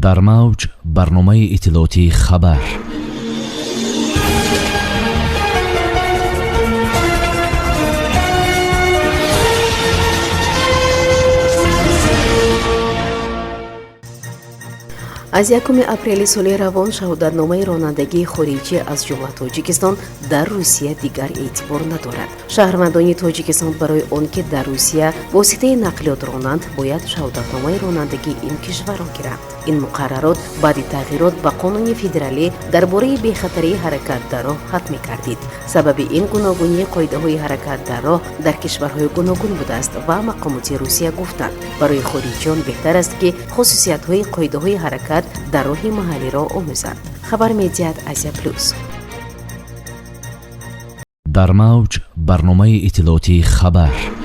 Дар мавҷ барномаи иттилоотии «Хабар». Аз 1 апрели соли равон шаҳодатномаи ронандагии хориҷӣ, аз ҷумла Тоҷикистон, дар Русия дигар эътибор надорад. Шаҳрвандони Тоҷикистон барои он ки дар Русия воситаи нақлиёт ронанд, бояд шаҳодатномаи ронандагии ин кишварро гиранд. Ин муқаррарот баъди тағйирот ба қонуни федералӣ дар бораи бехатарии ҳаракат дар роҳ ҳатмӣ гардид. Сабаби ин гуногунии қоидаҳои ҳаракат дар роҳ дар кишварҳои гуногун будааст ва мақомоти Русия гуфтанд, барои хориҷиён беҳтар аст, ки хусусиятҳои қоидаҳои ҳаракат дар роҳи маҳаллиро омӯзанд. Хабар медиҳад «Азия Плюс». Дар мавҷ барномаи иттилоотии «Хабар».